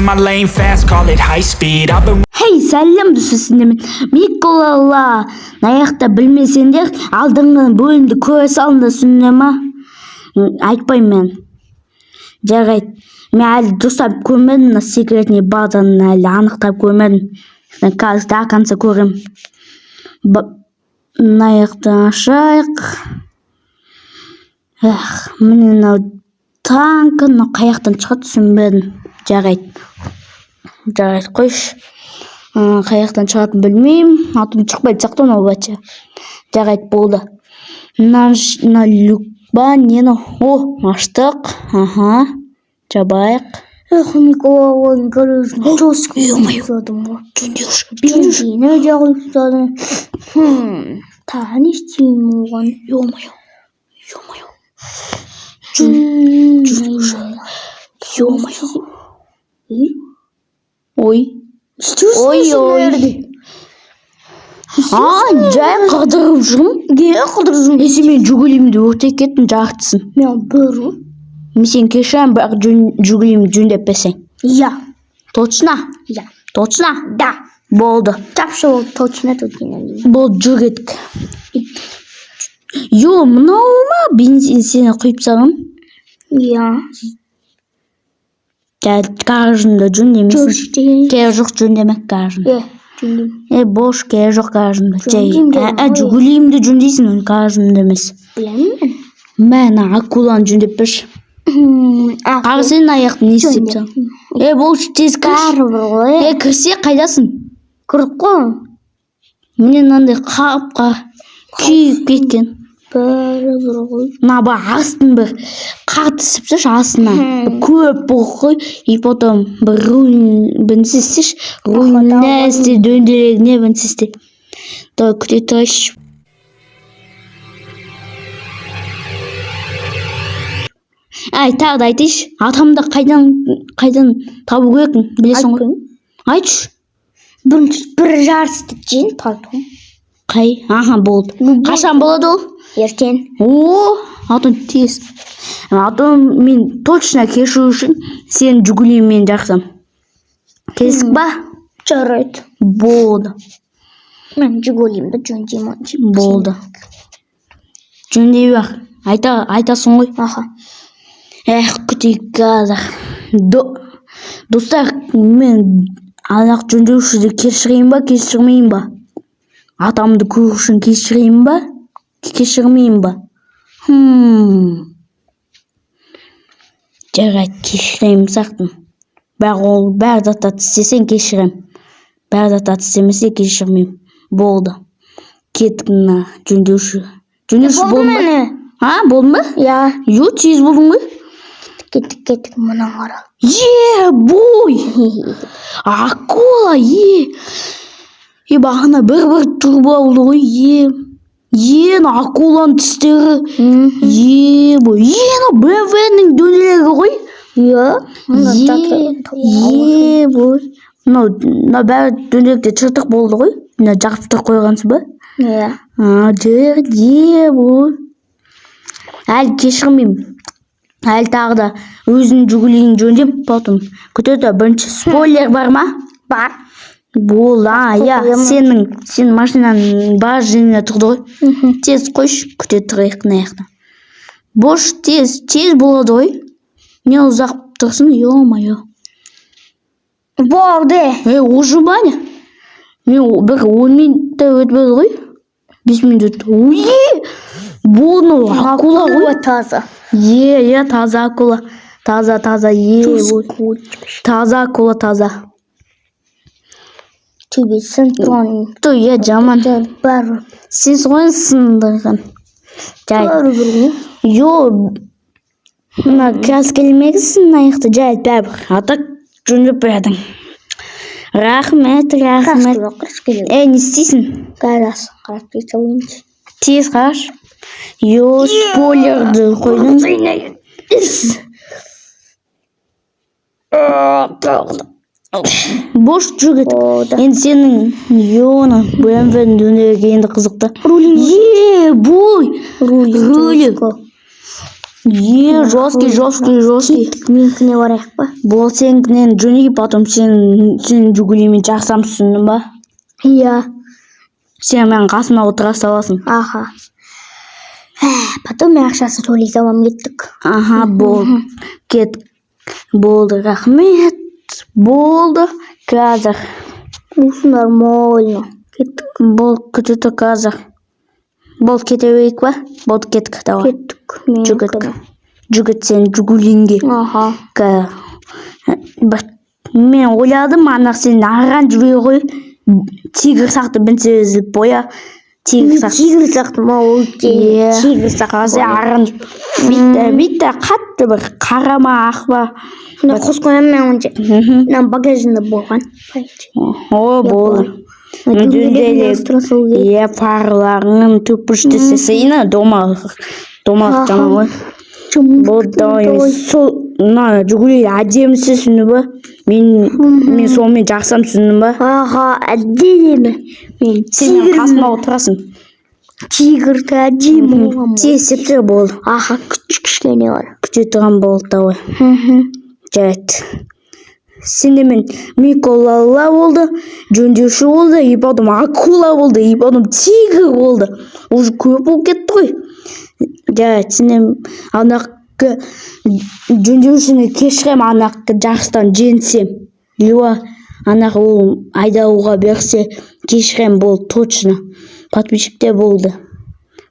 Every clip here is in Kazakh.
my lane fast, call it high speed. I've been Хей, сәлем, достар! Миколала аяқта білмесеңдер, алдыңғы бөлімді көре салыңдар, түсіндіңдер ма? Айтпаймын мен. Жарайды, мен әлі дұрыстап көрмедім, мына секретный базаны әлі анықтап көрмедім. Мен қазір до конца көремін. Мына жақты ашайық. Эх, міне, мынау танк, мынау қай жақтан шығады, түсінбедім. Жарайды, жарайды, қойшы. Қай жақтан шығатынын білмеймін, а то шықпайтын сияқты мынау вообще. Жарайды, болды. Мына люк па, не мынау? О, аштық. Аха, жабайық. Эх, Микола, ойын гаражын жестко Ё-моё. тастадым ғой. Жөндеуші, жөндеуші. Бензині де құйып тастадым. Тағы не істеймін оған? Ё-моё, ё-моё, жөндеуші, ё-моё. Ой. Істеуші. Ой, ой. А, жай қыдырып жүрмін. Не қыдырып жүрсің? Е, сен менің Жигулимді өртеп кеттің жартысын. Мен бір. Мен сені кешіремін, бірақ Жигулимді жөндеп берсең. Иә. Точно? Иә. Точно? Да. Болды. Жапшы болды, точно, точно. Болды, жүр, кеттік. Ё, мынау ма бензин сені құйып тастаған? Иә. Жә, гаражыңды жөндемейсің. Жүрші деген. Керегі жоқ жөндемек гаражын. Е, жөндеймін. Е, бош, керегі жоқ гаражыңды. Жай. Жөндеймін дедім Ә, ғой. Жигулимді жөндейсің, гаражыңды емес. Білемін мен. Мә, мына акуланы жөндеп берші. Қара, сен аяқты не істеп Жөндеп. тастаған? Е, болшы, тез кірші. Бәрібір ғой. Е, кірсе қайдасың? Кірдік қой. Міне, мынандай қап-қара күйіп кеткен. Бәрібір ғой. Мына бір астын бір қар түсіп тұршы астына. Хм. Көп болып қой. И потом бір руль бір нәрсе істеші. Руль не істе, дөңгелегіне бір нәрсе істе. Давай, күте тұрайыншы. Ай, тағы да айтайыншы. Атамды қайдан табу керекін білесің ғой. Айтшы. Бірінші бір жарысты жең, потом. Қай? Аха, болды. Қашан болады ол? Ертең. О, а то тез. А то мен точно кешу үшін сен Жигулимен жақсам. Келістік па? Жарайды. Болды. Мен Жигулимді жөндеймін. Болды. Жөндей бер. Айтасың ғой. Аха. Эх, күтейік қазір. Достар, мен аяқ жөндеушіді кешірейін ба, кешірмейін ба? Атамды көру үшін кешірейін ба, кешірмейін ба? Жарайды, кешіремін сияқтымын. Бірақ ол бәрі заттарды істесең, кешіремін. Бәрі заттарды істемесе, кешірмеймін. Болды. Кеттік мына жөндеуші. Жөндеуші Болды болдың ба? міне. А, болдың ба? Иә. Ё, тез болдың ғой. Кеттік, кеттік, мына қара. Е, бой! Акула, е! Е, бағана бір-бір тұрып алды ғой, е. Е, мына акуланың тістері. Е, бой. Е, мынау БМВ-нің дөңгелегі ғой. Иә. Е, е, бой. Мынау бәрі дөңгелекте жыртық болды ғой. Мына жабыстырып қойғансың ба? Иә. А, жер, е, бой. Әлі кешірмеймін. Әлі тағы да өзінің Жигулиін жөндеп, потом күте тұр. Бірінші спойлер бар ма? Бар. Болды, а, иә, Қоямын. сенің машинаның бар жерінде тұрды ғой. Тез қойшы, күте тұрайық мына жақта. Бош, тез, тез болады ғой. Не ұзақ тұрсың, ё-моё. Болды. Е, уже ма не? Мен бір 10 минутта өтпеді ғой. 5 минут өтті. Ой, бұл мынау акула ғой. Таза. Е, е, таза акула. Таза, таза, е, ой. Таза акула, таза. Төбесін тұрған. Ту, е, жаман. Бәрібір. Сен ғой сындырған. Жай. Бәрібір ғой. Ё, мына краскілемегенсің мына жақты, жай, бәрібір. А так жөндеп бердің. Рахмет, рахмет. Краскілеу. Е, не істейсің? Қарас, қарап кете салайыншы. Тез қарашы. Ё, спойлерді қойдың. Бош, жүр, кеттік. Болды. Енді сенің, ё, БМВ-ның дөңгелегі енді қызықты. Е, бой! Руль. Рулі. Е, жесткий, жесткий, жесткий. Кеттік, менікіне барайық па? Бол, сенікінен жөней, потом сен Жигулимен жақсам, түсіндің ба? Иә. Сен менің қасыма отыра саласың. Аха. Потом мен ақшасын төлей саламын, кеттік. Аха, болды, кет, болды, рахмет, болды, қазір. Осы нормально. Кеттік. Болды, күте тұр қазір. Болды, кете берейік па? Болды, кеттік, давай. Кеттік. Жүгіт. Менікіне. Жүгіт сен Жигулиңге. Аха. Бір мен ойладым, ана сен оранжевый ғой, тигр сияқты бірінші үзіліп боя, тигр сияқты. Тигр сияқты ма ол? Иә. Тигр сияқты. Қазір оранж бүйтті, бүйтті, қатты бір қара ма, ақ па? Мына қосып қоямын мен онша. Мына багажында болған. О, болды. Дөңгелек. Тұра салу керек. Иә, фарларың төртбұрышты істесе, домалақ, домалақ жаман ғой. Болды, давай, мен сол мына Жигули әдемісі, түсіндің ба? Мен сонымен жақсам, түсіндің ба? Аха, әдемі. Мен Сен менің тигр қасыма отырасың. Тигрді әдемі болған. Тез септер, болды. Аха, кішкене бар. Күте тұрған, болды, давай. Жарайды, сенде мен Миколала болды, жөндеуші болды, и потом акула болды, и потом тигр болды, уже көп болып кетті ғой. Жарайды, сенде анақы жөндеушіні кешіремін, анақы жарыстан жеңсем, либо анақ ол айдауға берсе, кешіремін, болды, точно. Подписчиктер, болды,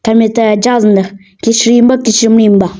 комментарий жазыңдар, кешірейін ба, кешірмеймін ба?